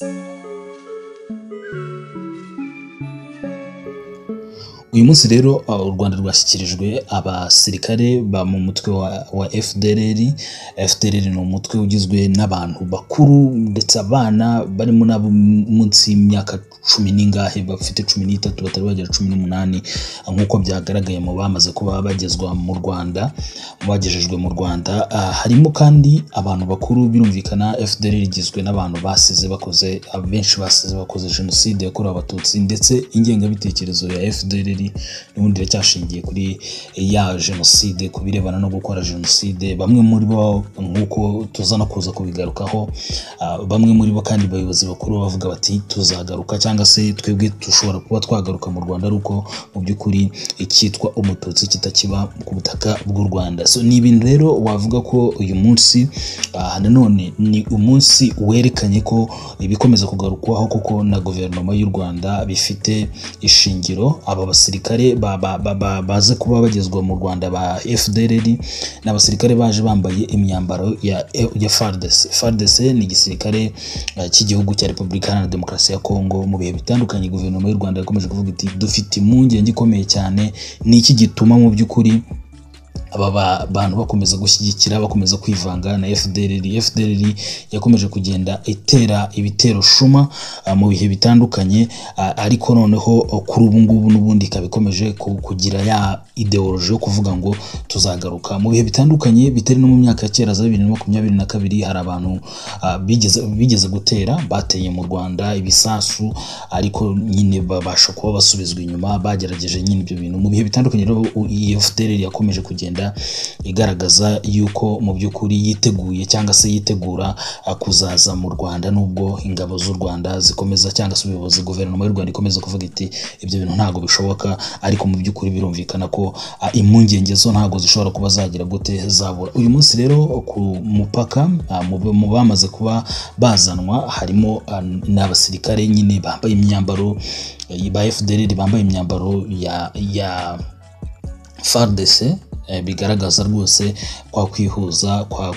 Uyu munsi rero u Rwanda rwashyikirijwe abasirikare ba mu mutwe wa FDLR. FDLR ni umutwe ugizwe n'abantu bakuru ndetse abana barimo n'abo munsi y'imyaka 10 n'ingahe, bafite 13 batari bagera 18, nk'uko byagaragaye mu bamaze kuba bagezwa mu Rwanda, bagejejwe mu Rwanda. Harimo kandi abantu bakuru, birumvikana FDLR igizwe n'abantu basize bakoze, abenshi basize bakoze jenoside yakorewe Abatutsi, ndetse ingengabitekerezo ya FDLR n'ubundi iracyashingiye kuri ya jenoside, ku birebana no gukora jenoside. Bamwe muri bo, nk'uko tuza no kuza kubigarukaho, bamwe muri bo kandi abayobozi bakuru bavuga bati tuzagaruka, cyangwa se twebwe dushobora kuba twagaruka mu Rwanda ari uko mu by'ukuri icyitwa Umututsi kitakiba ku butaka bw'u Rwanda. So ni ibintu rero wavuga ko uyu munsi nanone ni umunsi werekanye ko ibikomeza kugarukwaho kuko na guverinoma y'u Rwanda bifite ishingiro. Aba basirikare baze kuba bagezwa mu Rwanda ba FDLR ni abasirikare baje bambaye imyambaro ya FARDC. FARDC ni igisirikare cy'igihugu cya Repubulika Iharanira Demokarasi ya Kongo. Mu bihe bitandukanye guverinoma y'u Rwanda yakomeje kuvuga iti dufite impungenge ikomeye cyane, ni iki gituma mu by'ukuri aba bantu bakomeza gushyigikira, bakomeza kwivanga na FDLR. FDLR yakomeje kugenda itera ibitero shuma mu bihe bitandukanye, ariko noneho kuri ubu ngubu n'ubundi ikaba ikomeje kugira ya ideology yo kuvuga ngo tuzagaruka. Mu bihe bitandukanye bitari no mu myaka ya kera za 2022, hari abantu bigeze gutera, bateye mu Rwanda ibisasu, ariko nyine babasha kuba basubizwa inyuma, bagerageje nyine ibyo bintu mu bihe bitandukanye. Rero iyi FDLR yakomeje kugenda igaragaza yuko mu by'ukuri yiteguye cyangwa se yitegura kuzaza mu Rwanda, nubwo ingabo z'u Rwanda zikomeza cyangwa se ubuyobozi guverinoma y'u Rwanda ikomeza kuvuga iti ibyo bintu ntago bishoboka, ariko mu by'ukuri birumvikana ko impungenge zo ntago zishobora kuba zagira gute zabura. Uyu munsi rero ku mupaka mu bamaze kuba bazanwa harimo n'abasirikare nyine bambaye imyambaro ba FDLR, bambaye imyambaro ya FARDC, bigaragaza rwose kwa kwihuza kwa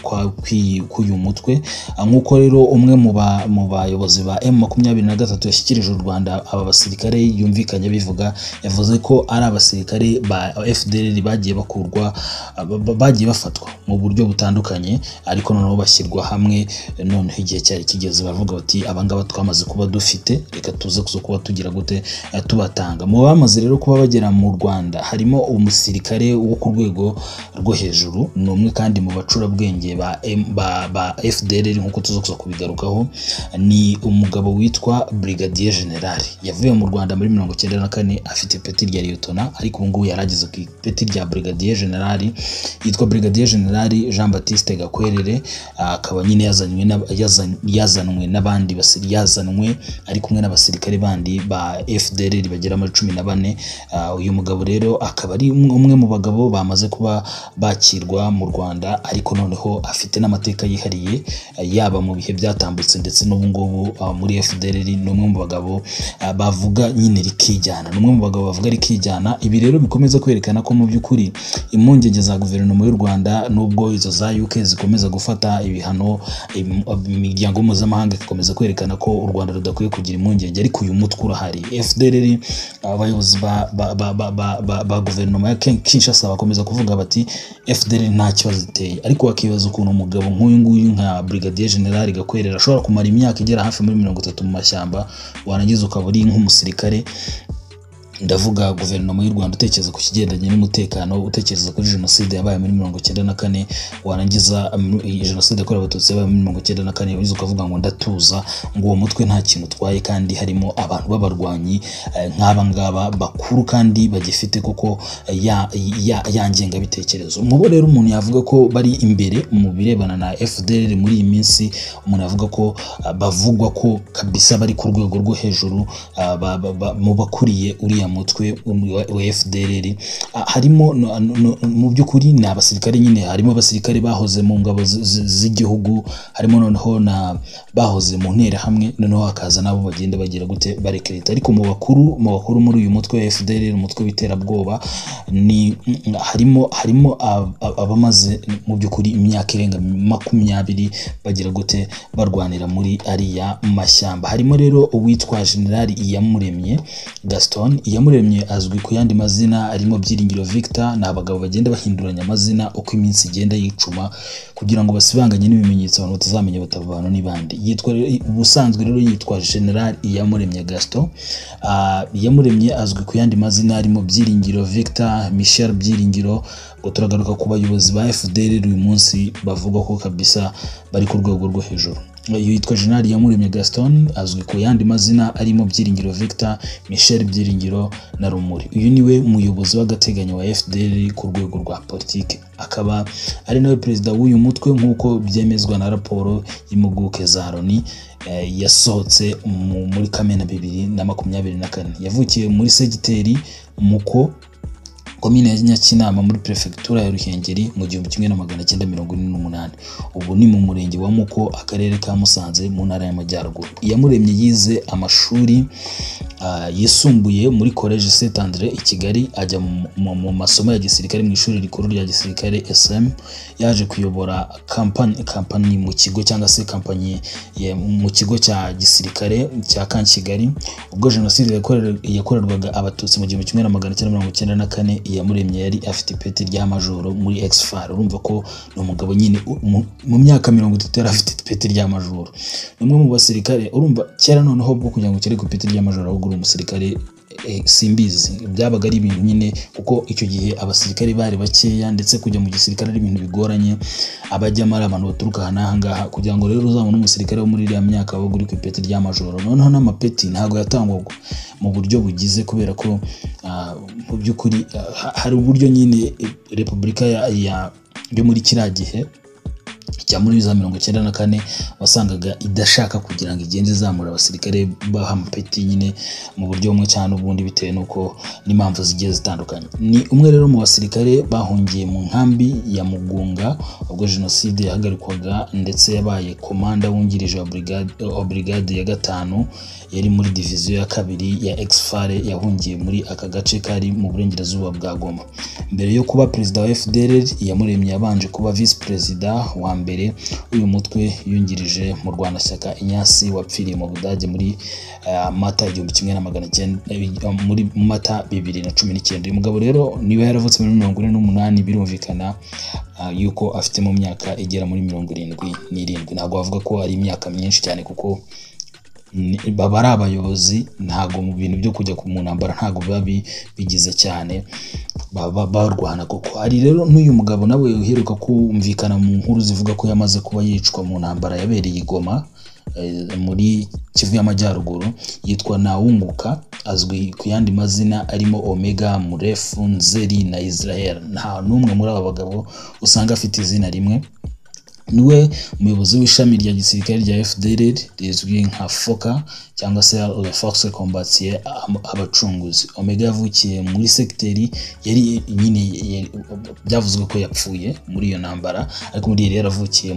k'uyu mutwe. Nk'uko rero umwe mu bayobozi ba M23 yashyikirije u Rwanda aba basirikare yumvikanye bivuga, yavuze ko ari abasirikare ba FDLR bagiye bakurwa, bagiye bafatwa mu buryo butandukanye, ariko noneho bashyirwa hamwe. Noneho igihe cyari kigeze baravuga bati abangaba twamaze kuba dufite, reka tuze kuba tugira gute tubatanga. Mu bamaze rero kuba bagera mu Rwanda harimo umusirikare wo ku rwego rwo hejuru, ni umwe kandi mu bacurabwenge ba FDLR nk'uko tuza kuza kubigarukaho, ni umugabo witwa Brigadier General. Yavuye mu Rwanda muri 1994 afite ipeti rya Lieutenant, ariko ubu ngubu yarageze ku ipeti rya Brigadier General. Yitwa Brigadier General Jean Baptiste Gakwerere, akaba nyine yazanwe n'abandi yazanwe ari kumwe n'abasirikare bandi ba FDLR bagera muri 14. Uyu mugabo rero akaba ari umwe mu bagabo bamaze kuba bakirwa mu Rwanda, ariko noneho afite n'amateka yihariye yaba mu bihe byatambutse ndetse n'ubu ngubu muri FDLR. Ni umwe mu bagabo bavuga nyine rikijyana, ni umwe mu bagabo bavuga rikijyana. Ibi rero bikomeza kwerekana ko mu by'ukuri impungenge za guverinoma y'u Rwanda, nubwo izo za UK zikomeza gufata ibihano, imiryango mpuzamahanga ikomeza kwerekana ko u Rwanda rudakwiye kugira impungenge, ariko uyu mutwe urahari. FDLR, abayobozi ba guverinoma ya Kinshasa bakomeza kuvuga bati FDLR nta kibazo iteye, ariko wakibaza ukuntu umugabo nk'uyu nguyu nka Brigadier General Gakwerere ashobora kumara imyaka igera hafi muri 30 mu mashyamba, warangiza ukaba uri nk'umusirikare. Ndavuga guverinoma y'u Rwanda, utekereza ku kigendanye n'umutekano, utekereza kuri jenoside yabaye muri 1994, warangiza jenoside yakorewe Abatutsi yabaye muri 1994, warangiza ukavuga ngo ndatuza, ngo uwo mutwe nta kintu utwaye, kandi harimo abantu b'abarwanyi nk'aba ngaba bakuru kandi bagifite koko ya ngengabitekerezo. Mubo rero umuntu yavuga ko bari imbere mu birebana na FDLR muri iyi minsi, umuntu yavuga ko bavugwa ko kabisa bari ku rwego rwo hejuru, mu bakuriye uriya mutwe wa FDLR. Harimo mu by'ukuri ni abasirikare nyine, harimo abasirikare bahoze mu ngabo z'igihugu, harimo noneho na bahoze mu nterahamwe, noneho hakaza nabo bagenda bagira gute barekereta. Ariko mu bakuru muri uyu mutwe wa FDLR, umutwe w'iterabwoba, ni harimo abamaze mu by'ukuri imyaka irenga 20 bagira gute barwanira muri ariya mashyamba. Harimo rero uwitwa General Iyamuremye Gaston. Iyamuremye azwi ku yandi mazina arimo Byiringiro Victor. Ni abagabo bagenda bahinduranya amazina uko iminsi igenda yicuma kugira ngo basibanganye n'ibimenyetso abantu batazamenya batavana n'ibandi. Yitwa ubusanzwe rero yitwa General Iyamuremye Gaston. Iyamuremye azwi ku yandi mazina arimo Byiringiro Victor, Michel Byiringiro. Ngo turagaruka ku bayobozi ba FDLR uyu munsi bavuga ko kabisa bari ku rwego rwo hejuru. Yitwa General Iyamuremye Gaston, azwi ku yandi mazina arimo Byiringiro Victor, Michel Byiringiro na Rumuri. Uyu niwe muyobozi w'agateganyo wa FDLR ku rwego rwa politike, akaba ari nawe perezida w'uyu mutwe nk'uko byemezwa na raporo y'impuguke za Loni yasohotse muri Kamena 2024. Yavukiye muri segiteri Muko, komine ya Nyakinama muri prefectura ya Ruhengeri mu 1948. Ubu ni mu murenge wa Muko, akarere ka Musanze, mu ntara y'Amajyaruguru. Iyamuremye yize amashuri yisumbuye muri Collège Saint André i Kigali, ajya mu masomo ya gisirikare mu ishuri rikuru rya gisirikare SM. Yaje kuyobora kampani mu kigo cyangwa se kampanyi mu kigo cya gisirikare cya Kankigali ubwo jenoside yakorerwaga Abatutsi mu 1994. Iyamuremye yari afite ipeti rya majoro muri Ex-FAR. Urumva ko ni umugabo nyine mu myaka 30 yari afite ipeti rya majoro. Ni umwe mu basirikare, urumva kera noneho bwo kugira ngo ukere ku ipeti rya majoro ahubwo uri umusirikare simbizi, byabaga ari ibintu nyine, kuko icyo gihe abasirikare bari bakeya, ndetse kujya mu gisirikare ari ibintu bigoranye, abajyamo ari abantu baturuka aha n'aha ngaha. Kugira ngo rero uzabone umusirikare wo muri iriya myaka wabaga uri ku ipeti rya majoro. Noneho n'amapeti ntabwo yatangwaga mu buryo bugize, kubera ko mu by'ukuri hari uburyo nyine Repubulika yo muri kiriya gihe cya muri za 94 wasangaga idashaka kugira ngo igende izamura abasirikare baha amapeti nyine mu buryo bumwe cyangwa ubundi, bitewe n'uko n'impamvu zigiye zitandukanye. Ni umwe rero mu basirikare bahungiye mu nkambi ya Mugunga ubwo jenoside yahagarikwaga, ndetse yabaye komanda wungirije wa brigade ya 5 yari muri diviziyo ya 2 ya Ex-FAR yahungiye muri aka gace kari mu burengerazuba bwa Goma. Mbere yo kuba perezida wa FDLR, Iyamuremye yabanje kuba vice perezida wa mbere uyu mutwe yungirije mu Rwanashyaka Inyasi wapfiriye mu Budage muri Mata 1900 muri Mata 2019. Uyu mugabo rero niba yaravutse muri 48, birumvikana yuko afite mu myaka igera muri 77. Ntabwo bavuga ko ari imyaka myinshi cyane kuko baba ari abayobozi, ntabwo mu bintu byo kujya ku ntambara ntabwo biba bigize cyane, baba barwana koko. Hari rero n'uyu mugabo nawe uheruka kumvikana mu nkuru zivuga ko yamaze kuba yicwa mu ntambara yabereye i Goma muri Kivu y'Amajyaruguru, yitwa Nawunguka, azwi ku yandi mazina arimo Omega, Murefu, Nzeri na Israel. Nta n'umwe muri aba bagabo usanga afite izina rimwe. Niwe umuyobozi w'ishami rya gisirikare rya FDLR rizwi nka FOCA cyangwa se La Force Combattante Abacunguzi. Omega yavukiye muri sekiteri yari nyine byavuzwe ko yapfuye muri iyo ntambara, ariko muri yari yaravukiye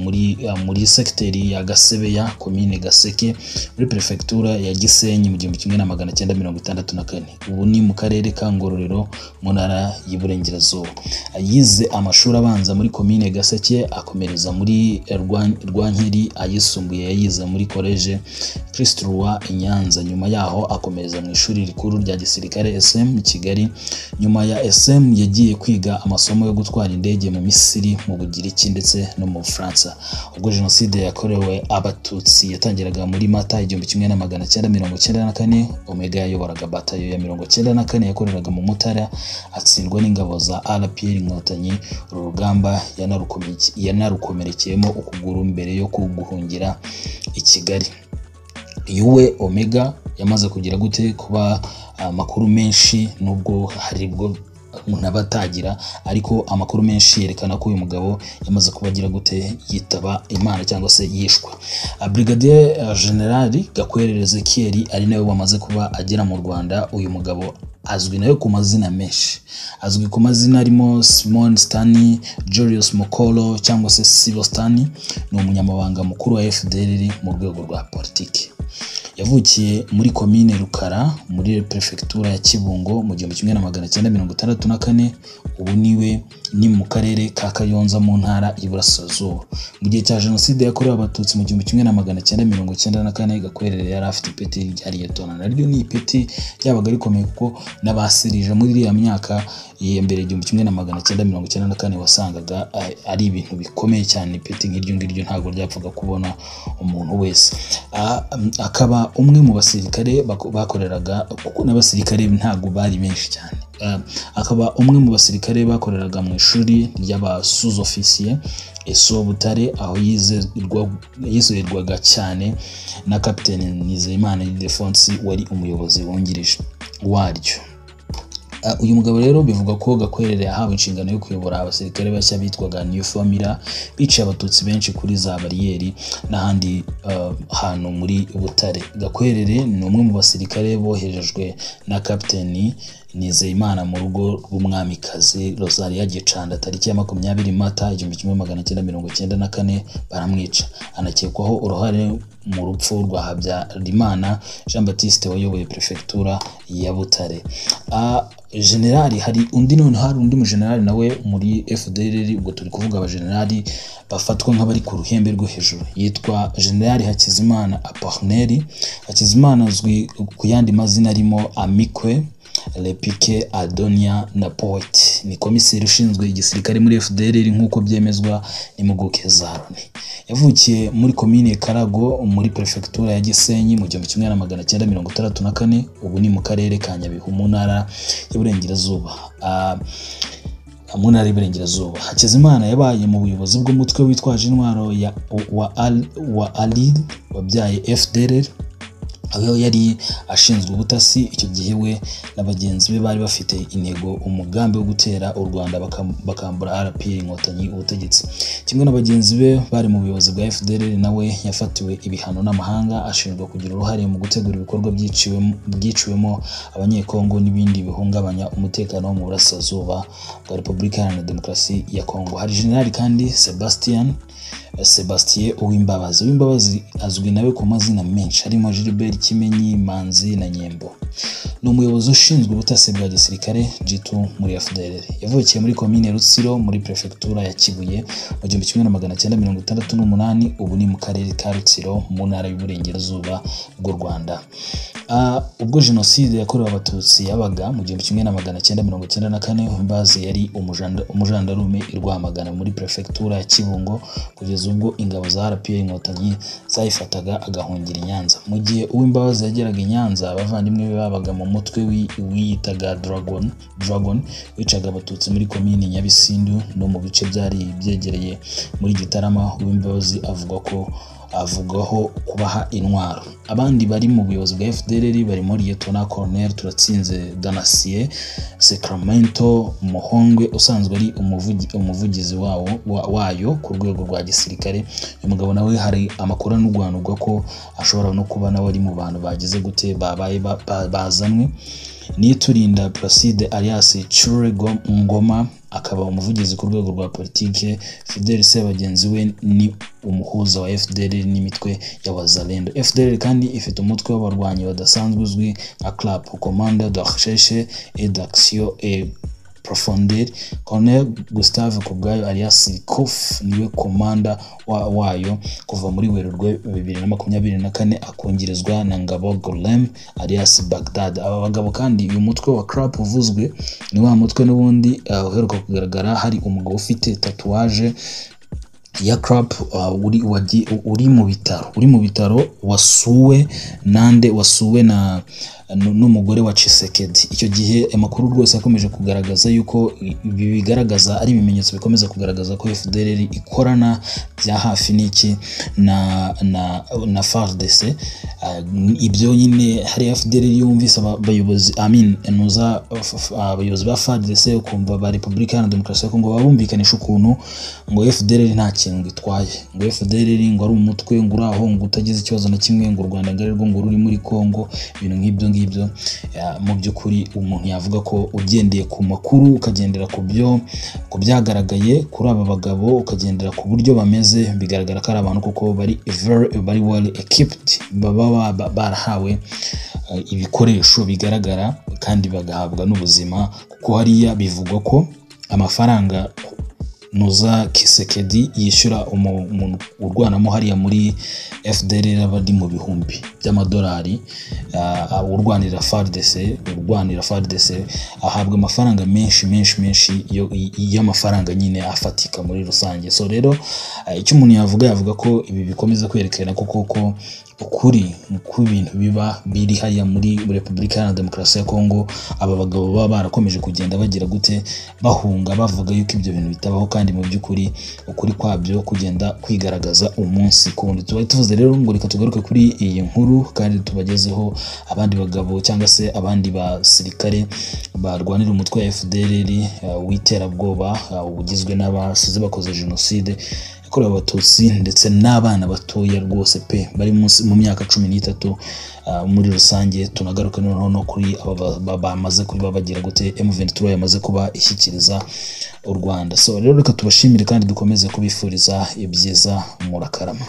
muri sekiteri ya Gasebeya, komine Gaseke, muri prefectura ya Gisenyi mu 1964. Ubu ni mu karere ka Ngororero mu ntara y'Iburengerazuba. Yize amashuri abanza muri komine Gaseke, akomereza muri Rwankeri, ayisumbuye yayize muri Collège Christ Roi i Nyanza. Nyuma yaho akomereza mu ishuri rikuru rya gisirikare SM i Kigali. Nyuma ya SM yagiye kwiga amasomo yo gutwara indege mu Misiri, mu Bugiriki ndetse no mu Bufaransa. Ubwo jenoside yakorewe Abatutsi yatangiraga muri Mata 1994, Omega yayoboraga batayo ya 94 yakoreraga mu Mutara, atsindwa n'ingabo za RPR Inkotanyi. Uru rugamba yanarukomerekeyemo ukuguru mbere yo guhungira i Kigali. Yuwe Omega yamaze kugira gute kuba amakuru menshi, nubwo hari bwo umuntu aba atagira, ariko amakuru menshi yerekana ko uyu mugabo yamaze kubagira gute yitaba Imana cyangwa se yishwe. Brigadier General Gakwerere Ezekiel ari nawe wamaze kuba agera mu Rwanda. Uyu mugabo Azwi nawe ku mazina menshi, azwi ku mazina arimo Simon Stani, Julius Mokolo cyangwa se Sibo Stani. Ni umunyamabanga mukuru wa FDLR mu rwego rwa politiki. Yavukiye muri komine Rukara muri prefectura ya Kibungo mu 1964, ubu niwe ni mu karere ka Kayonza mu ntara y'Iburasirazuba. Mu gihe cya Jenoside yakorewe Abatutsi mu 1994, Gakwerere yari afite ipeti rya liyetona. Naryo ni ipeti ryabaga rikomeye kuko n'abasirije muri iriya myaka ya mbere 1994 wasangaga ari ibintu bikomeye cyane. Ipeti nk'iryo ngiryo ntabwo ryapfaga kubona umuntu wese. Akaba umwe mu basirikare bakoreraga, kuko n'abasirikare ntabwo bari benshi cyane. Akaba umwe mu basirikare bakoreraga mu ishuri ry'abasuzofisiye ESO Butare, aho yizerwaga cyane na Kapiteni Nizeyimana Ildefonsi wari umuyobozi wungirije waryo. Uyu mugabo rero bivuga ko Gakwerere yahawe inshingano yo kuyobora abasirikare bashya bitwaga New Formula, biciye Abatutsi benshi kuri za bariyeri n'ahandi hantu muri Butare. Gakwerere ni umwe mu basirikare boherejwe na Kapiteni Nizeyimana mu rugo rw'umwamikazi Rosalia Gicanda tariki ya 20 Mata 1994 baramwica. Anakekwaho uruhare mu rupfu rwa Habyarimana Jean Baptiste wayoboye prefectura ya Butare. Generali, hari undi none, hari undi mu generali nawe muri FDLR, ubwo turi kuvuga abagenerali bafatwa nk'abari ku ruhembe rwo hejuru, yitwa Generali Hakizimana Apollinaire. Hakizimana azwi ku yandi mazina arimo Amikwe, Lepike, Adonia na Poet. Ni komiseri ushinzwe igisirikare muri FDLR nk'uko byemezwa n'impuguke za Loni. Yavukiye muri komine Karago muri prefectura ya Gisenyi mu 1964, ubu ni mu karere ka Nyabihu mu ntara y'Iburengerazuba. Mu ntara y'Iburengerazuba. Hakizimana yabaye mu buyobozi bw'umutwe witwaje intwaro wa ALIR wabyaye FDLR, aho yari ashinzwe ubutasi. Icyo gihe we na bagenzi be bari bafite intego, umugambi wo gutera u Rwanda bakambura RPA Inkotanyi ubutegetsi. Kimwe na bagenzi be bari mu buyobozi bwa FDLR, nawe yafatiwe ibihano n'amahanga ashinjwa kugira uruhare mu gutegura ibikorwa byiciwemo Abanyekongo n'ibindi bihungabanya umutekano wo mu burasirazuba bwa Repubulika Iharanira Demokarasi ya Kongo. Hari General kandi Sebastien Uwimbabazi. Uwimbabazi azwi nawe ku mazina menshi harimo Gilbert Kimenyi, Manzi na Nyembo. Ni umuyobozi ushinzwe ubutasi bwa gisirikare G2 muri FDLR. Yavukiye muri komine Rutsiro muri prefectura ya Kibuye mu 1968, ubu ni mu karere ka Rutsiro mu ntara y'Iburengerazuba bw'u Rwanda. Ubwo Jenoside yakorewe Abatutsi yabaga mu 1994, Uwimbabazi yari umujandarume i Rwamagana muri prefectura ya Kibungo kugeza ubwo ingabo za RPA Inkotanyi zayifataga agahungira i Nyanza. Mu gihe Uwimbabazi yageraga i Nyanza, abavandimwe be babaga mu mutwe wiyitaga Dragon wicaga Abatutsi muri komini Nyabisindu no mu bice byari byegereye muri Gitarama. Uwimbabazi avuga ko avugaho kubaha intwaro. Abandi bari mu buyobozi bwa FDLR barimo Lieutenant Colonel Turatsinze Donatien Sacramento Muhongwe usanzwe ari umuvugizi wayo ku rwego rwa gisirikare. Uyu mugabo nawe hari amakuru anurwanurwa ko ashobora no kuba nawe ari mu bantu bagize gute babaye bazanwe. Niturinda Placide alias Chure Ngoma akaba umuvugizi ku rwego rwa politike. Fidel Sebagenzi we ni umuhuza wa FDLR n'imitwe ya Wazalendo. FDLR kandi ifite umutwe w'abarwanyi badasanzwe uzwi nka CLAP, Commande de Recherche et d'Action et Profondeur. Colonel Gustave Kubwayo alias Kof niwe komanda wayo kuva muri Werurwe 2024, akungirizwa na Ngabo Golem alias Baghdad. Aba bagabo kandi, uyu mutwe wa CRAP uvuzwe ni wa mutwe n'ubundi uheruka kugaragara hari umugabo ufite tatouage ya CRAP uri mu bitaro wasuwe nande, wasuwe na n'umugore wa Tshisekedi. Icyo gihe amakuru rwose yakomeje kugaragaza yuko ibi bigaragaza ari ibimenyetso bikomeza kugaragaza ko FDLR ikorana bya hafi n'iki na FARDC. Ibyo nyine hari FDLR yumvise abayobozi nuza abayobozi ba FARDC ukumva ba Repubulika Iharanira Demokarasi ya Kongo babumvikanisha ukuntu ngo FDLR nta kintu ngo itwaye, ngo FDLR ngo ari umutwe ngo uraho ngo utagize ikibazo na kimwe, ngo u Rwanda ngo arirwo ngo ruri muri Kongo, ibintu nk'ibyo ngibyo. Mu by'ukuri umuntu yavuga ko ugendeye ku makuru, ukagendera ku byo ku byagaragaye kuri aba bagabo, ukagendera ku buryo bameze, bigaragara ko ari abantu kuko bari very bari well equipped, baba barahawe ibikoresho bigaragara kandi bagahabwa n'ubuzima, kuko hariya bivugwa ko amafaranga Nuza Kisekedi yishyura umuntu urwanamo hariya muri FDLR aba ari mu bihumbi by'amadolari. Urwanira FARDC, urwanira FARDC ahabwa amafaranga menshi menshi menshi y'amafaranga nyine afatika muri rusange. So rero icyo umuntu yavuga ko ibi bikomeza kwerekana ko koko ukuri kw'ibintu biba biri hariya muri Repubulika Iharanira Demokarasi ya Kongo, aba bagabo baba barakomeje kugenda bagira gute, bahunga bavuga yuko ibyo bintu bitabaho, kandi mu by'ukuri ukuri kwabyo kugenda kwigaragaza umunsi ku wundi. Tubaye tuvuze rero ngo reka tugaruke kuri iyi nkuru kandi tubagezeho abandi bagabo cyangwa se abandi basirikare barwanira umutwe wa FDLR w'iterabwoba, ugizwe n'abasize bakoze jenoside yakorewe Abatutsi ndetse n'abana batoya rwose pe bari munsi mu myaka 13 muri rusange. Tunagaruke noneho no kuri aba bamaze kuba bagira gute, M23 yamaze kuba ishyikiriza u Rwanda. So rero reka tubashimire kandi dukomeze kubifuriza ibyiza, murakarama.